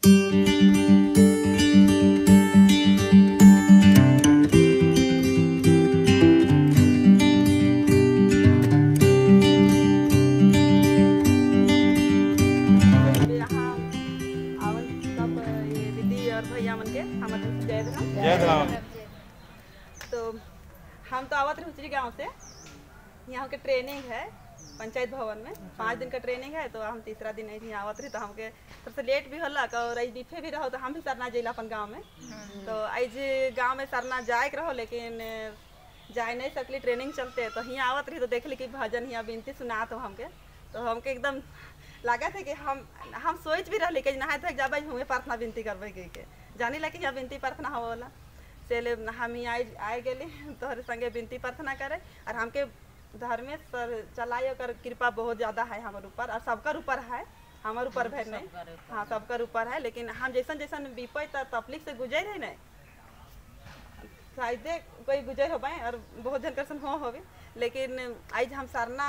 तो हम तो आवत रहे गांव से, यहाँ के ट्रेनिंग है पंचायत भवन में, 5 दिन का ट्रेनिंग है। तो हम तीसरा दिन यहाँ आवत रही तो हमके सबसे लेट भी होला और आज बीफे भी रहो तो हम भी सरना जिला अपन गांव में। तो आज गांव में सरना जाए के रहो लेकिन जाए नहीं सकली, ट्रेनिंग चलते। तो यहाँ आवत रही तो देख ली कि भजन यहाँ विनती सुना तो हमके, तो हमके एकदम लगा थे कि हम सोच भी रही कि नहाए थक जाबे हुए प्रार्थना विनती करबे के जानी ला कि यहाँ विनती प्रार्थना होला से हम आए गेली तोहरे संगे विनती प्रार्थना करे। और हमके धर्मेश सर चलाए ओकर कृपा बहुत ज़्यादा है हमारे ऊपर और सबकर ऊपर है, हमारे ऊपर भर नहीं, हाँ सबकर ऊपर है। लेकिन हम जैसन जैसन विपत और तकलीफ से गुजर है नहीं, शायद कोई गुजर हो पाए और बहुत जन करसन हो होवे, लेकिन आज हम सरना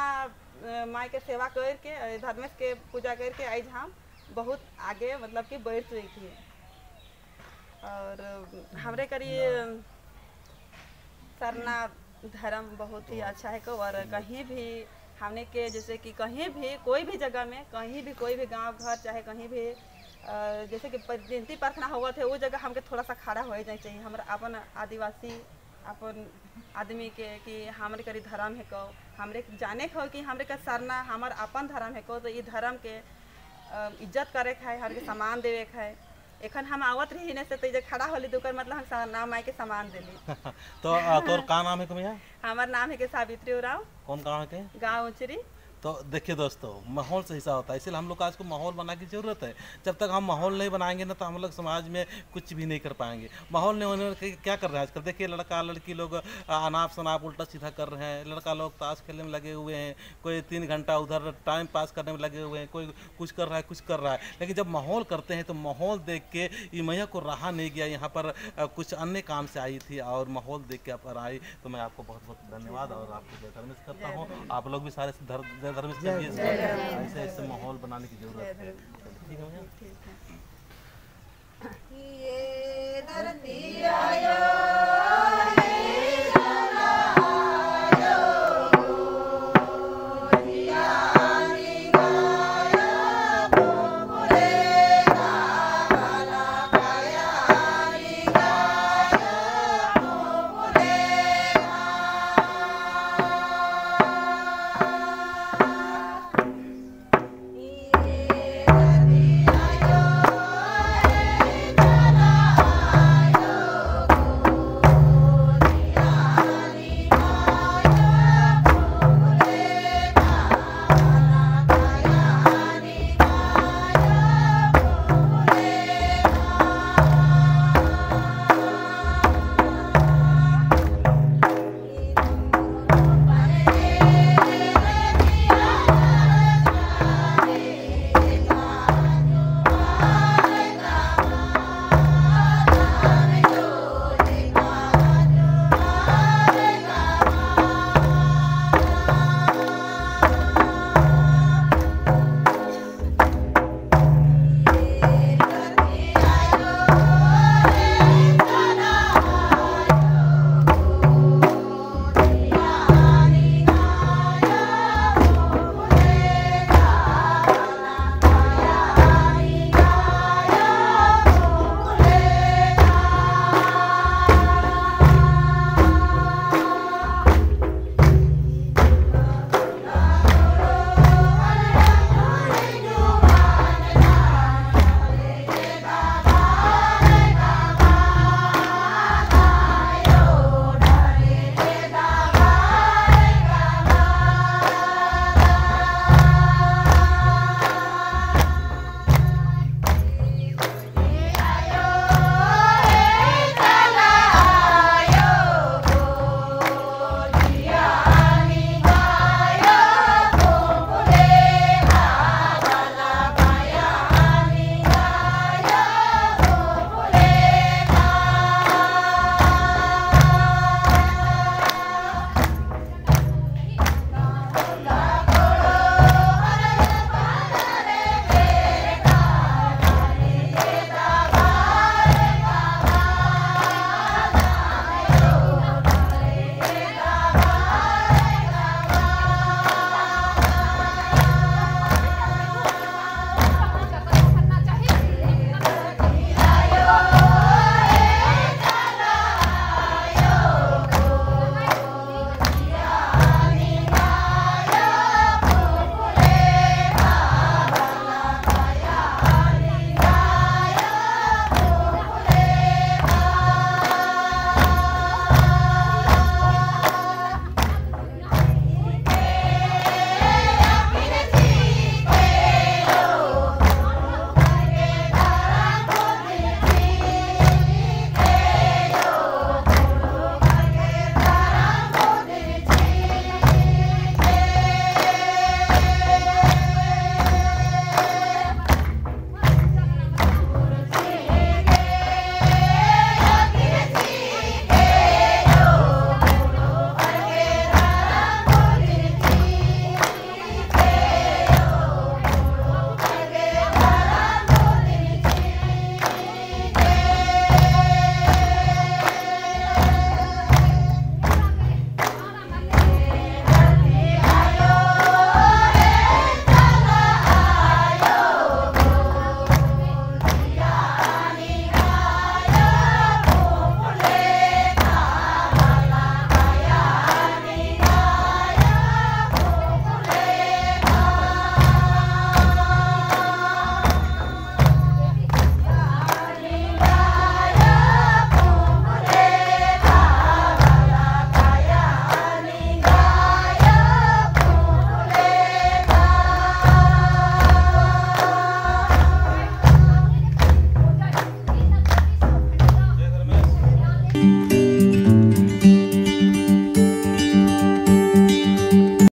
माई के सेवा करके धर्मेश के पूजा करके आज हम बहुत आगे मतलब कि बढ़ चुकी है। और हमरे करिए सरना धर्म बहुत ही अच्छा है को। और कहीं भी हमने के जैसे कि कहीं भी कोई भी जगह में कहीं भी कोई भी गांव घर चाहे कहीं भी जैसे कि विनती प्रार्थना हुआ थे वो जगह हमके थोड़ा सा खड़ा हो जाए चाहिए। हमारा अपन आदिवासी अपन आदमी के कि हमरे करी धर्म है को, हमरे जाने को कि हमरे का सरना हमार अपन धर्म है को, तो ये धर्म के इज्जत करे के है, हमके सम्मान देवे के है। एखन हम आवत रही ने से तो खड़ा होली तो मतलब हम नाम आए के सामान देली। तो तोर का नाम है भैया? हमार नाम है के सावित्री उरांव। कौन गाँव है के? गाँव उचरी। तो देखिए दोस्तों, माहौल से हिस्सा होता है, इसलिए हम लोग को आज को माहौल बनाने की ज़रूरत है। जब तक हम माहौल नहीं बनाएंगे ना तो हम लोग समाज में कुछ भी नहीं कर पाएंगे। माहौल नहीं होने के क्या कर रहे हैं आजकल, देखिए लड़का लड़की लोग अनाप शनाप उल्टा सीधा कर रहे हैं, लड़का लोग ताश खेलने में लगे हुए हैं, कोई 3 घंटा उधर टाइम पास करने में लगे हुए हैं, कोई कुछ कर रहा है कुछ कर रहा है। लेकिन जब माहौल करते हैं तो माहौल देख के ये मैया को रहा नहीं गया, यहाँ पर कुछ अन्य काम से आई थी और माहौल देख के पर आई। तो मैं आपको बहुत बहुत धन्यवाद और आपको जय धर्मेश करता हूँ। आप लोग भी सारे धर्म ऐसे ऐसे माहौल बनाने की जरूरत है। ठीक है।